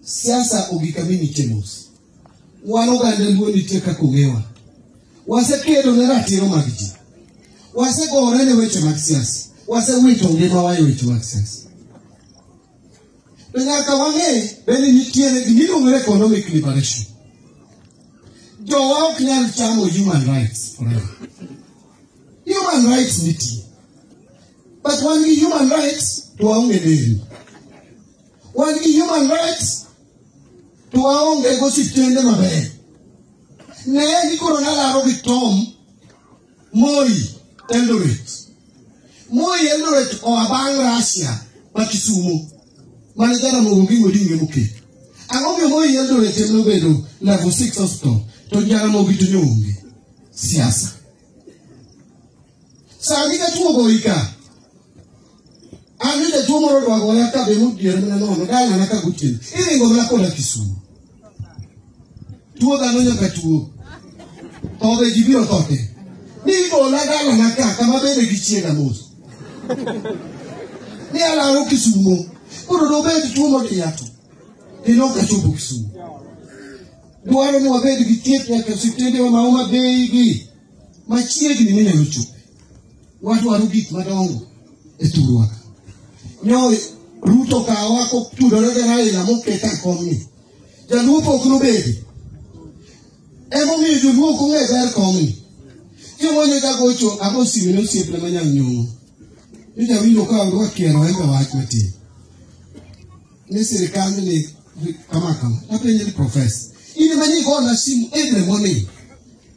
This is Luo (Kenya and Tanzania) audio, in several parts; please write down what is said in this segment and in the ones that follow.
Siasa ogik amini mos. Wan oganda Luo nitie kaka ong'ewa. Wasekedo ne ratiro mag ji. Wasegore ne weche mag siasa. Wasewito ngimawa e weche mag siasa. To nyaka wang'e bende nitiere gimiluongo ni economic liberation. Jowa ok nyal chamo human rights forever. Human rights nitie. But wan gi human rights to waonge nderni. Wan gi human rights to waonge go osiptende maber. Ne ni koro nalaro gi Tom Moi Eldoret. Moi Eldoret oa bang' Russia ma Kisumo mane Jaramogi Oginga Odinga moketo. Ang'o miyo Moi Eldoret ema nobedo level 6 hospital to Jaramogi to nyoonge? Siasa. Sani ka tuo goyi ka, an ni jatuo moro dwa goya ka be modier mana nono dalana ka gotieno. Iringo mana koda Kisumu. Tuo dhano nyaka tuo. Tho be ji biro tho te. Ni igola dalana ka kama bede gi chiega mos. Ni alaro Kisumo. Koro dobed tuo modiya to. Kendo ok achopo Kisumu. Dwaro ni wabed gi thieth nyaka e osiptende ma Homa Bay gi machiegni minyalo chope. Wadwaro gik madongo e thurwa ka. Nyo Ruto kawa kotudore gi Raila moketa e komni. Jaluo pok nobedi. Emomiyo joluo ok ong'e ber komni. Chieng' moro nyocha agocho ago simu ne osiepna ma Nyang' Nyong'o. Nyocha awinjo ka odwa kiero en be wach matin. Ni sirikand ni kama kama. Apenje ni profesa. In ema nigona simu every morning.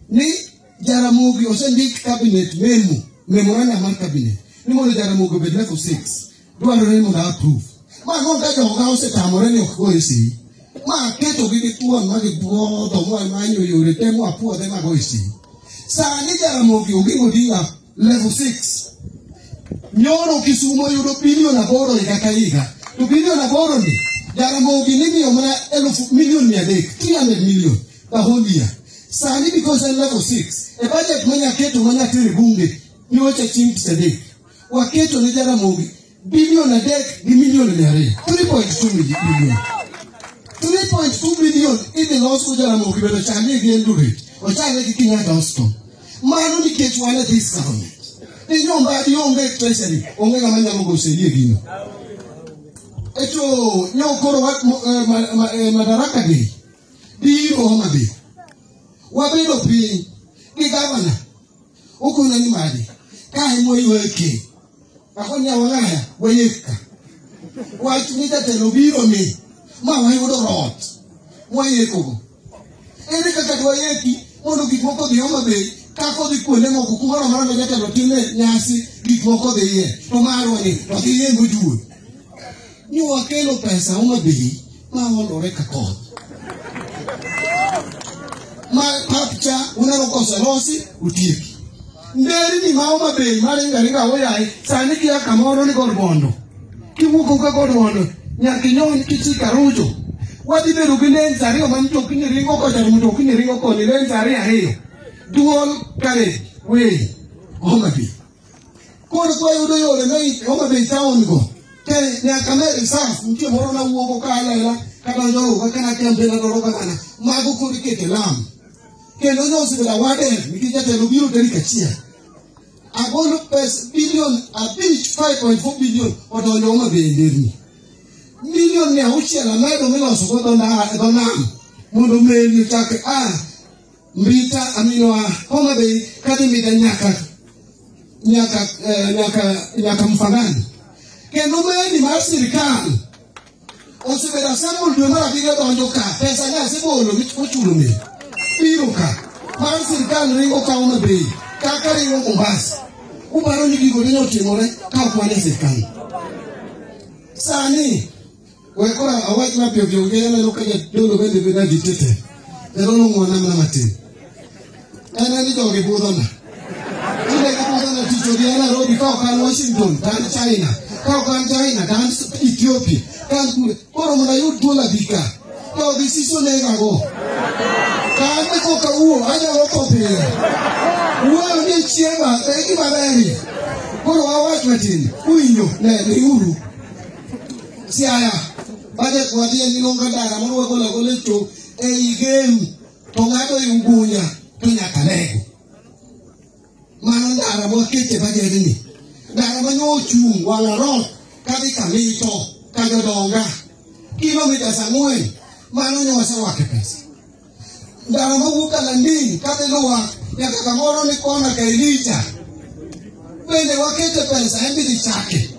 Ni Jaramogi osendik cabinet memo, memorandum mar cabinet. Ni mondo Jaramogi obed level 6. Dwarore ni mondo approve. Ma no ka joga osetamore ni ok goye sei. Ma aketo gi githuon ma gibuodho mwamanyo yore te mwapuodhe ma goye sei. Sani Jaramogi Oginga Odinga level 6. Nyoro Kisumo yudo bilion 8 higa ka higa. To bilion 8 ni Jaramogi nimiyo mana 300,000,000, 300 million the whole year. Sani because en level 6, e budget manyaketo manyatero e bunge nyocha chieng' tich adek. Waketo ne Jaramogi bilion 3 gi milion 200, 3.2 billion. 3.2 billion idhi los go Jaramogi bedo chale gi Eldoret, ochale gi Kenyatta Hospital. Mano nikech wan e this government. Ni nyomba di onge treasury, onge ng'ama nyalo go sei e gino. Eto nyo koro wa, Madaraka Day biro Homa Bay. Wabedo piny gi gavana. Okona ni madi. Ka ema ywake. Akoni wang'aya wayek ka. Wach ni jatelo biro mi ma wayudo rot. Wayekogo. Ere kaka dwayeki mondo gik moko odhi Homa Bay kaka odhi kuonde moko kumoro amora ma jatelo time nyasi gik moko dhiye to marwa ni to dhiye mojuol. Ni wakelo pesa Homa Bay ma olore ka koth. Ma pap cha uneno koselosi utieki. Nderni ma Homa Bay maringo aringa oyaye sani kia kamoro ni God Bondo. Kiwuok ka God Bondo nyaka inyon kichiko Arujo. Wadhi bedo gi lanes ariyo ma mtokni ringo kocha to mtokni ringo koni lanes ariyo ariyo. Dual carriage way Homa Bay. Koro kwayudo yore ma Homa Bay town go te nyaka me reserve nitie moro nawuogo ka alela kadonjo Ruga kana campaign adoro gavana mago koro ikete lam. Kendo nyosebedo awarded nikech jatelo biro tarik achiel. Agolo pesa bilion 5, 5.4 billion odonjo Homa Bay e nderni. Milion 600 amedo miloso go dho nam mondo meli ochak a Mbita aminoa Homa Bay kadhi Mbita nyaka Mfangani. Kendo meli mar sirikal osebedo assemble dwe mar 7 donjo ka pesa ne asegolo mochulo meli biro ka mar sirikal ringo ka Homa Bay kaka ringo Mombasa. Uparo ni gigo ne otimore ka ok wan e sirikal. Sani we koro awach mapiyo piyo nikech aneno ka jadolo bende bedo agitated. Jadolo ng'uona mana matin. En ni jogi budhona. Tinde gibudhona tich odhi Nairobi ka ok an Washington to an China. Ka ok an China to an Ethiopia. Ka an kure. Koro mondo ayud thuolo abi ka. Jogi siso negago. Ka an be koka wuo anyalo tho piyo. Wuoyo ni chiemba e gima berie. Koro wawach matin. Uwinjo ne neuru. Siaya. Budget wadhi miluongo ndara moro wagolo agola e cho ei Gem to ng'ado e Ugunya to nyaka Lego. Mano ndara mwakete budget ni. Ndara manyo ochung' wang' kadhi Kamito ka Jodonga kilomitas 4 mano nyo waserwake pesa. Ndara mawuok Kalandini kadhi Luwak nyaka kamoro ni kona ka Elija bende wakete pesa en bidhi chake.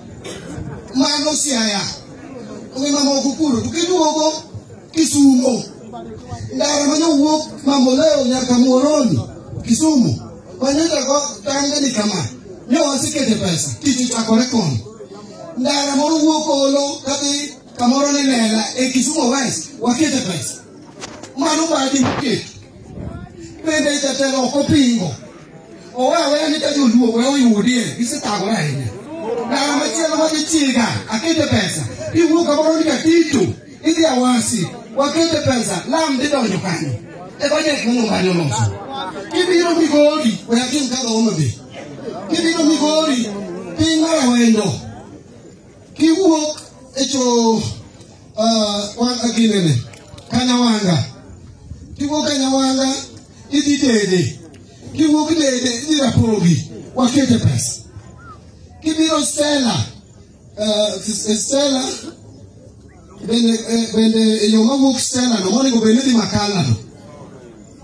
Mano Siaya. Ngima moko kuro to kiduogo Kisumo ndara manyo wuok Mamboleo nyaka Muhoroni Kisumu manyocha go tange ni kama nyo wasekete pesa tich ochakore kono. Ndara moro wuok Olo kadhi kamoro ni Lela e Kisumu West wakete pesa. Mano badi moketo. Bende jatelo ok opingo. Owe aweya ni ka joluo we oyudie gisethagore ahinya. Ndara machielo madhi Chiga akete pesa. Iwuok kamoro ni Katito idhi Awasi wakete pesa lam dhi donjo kanyo. E budget mano oloso. Kibiro Migori we atim kadho Homa Bay. Kibiro Migori piny mar Awendo kiwuok e cho ginene Kanyawanga kiwuok Kanyawanga idhi Dede kiwuok Dede idhi Rapogi wakete pesa. Kibiro Stella Stella bende e yo mawuok Stella no monego bed ni dhi Makala no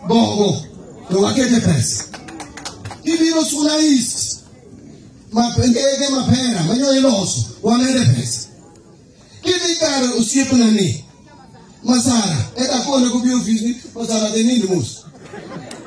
Bongo to wakete pesa. Kibiro Suna East ndege mapera manyo iloso wamede pesa. Kidhi kar osiepna ni Masara eka kone gobi ofis ni Masara dhi nind mos.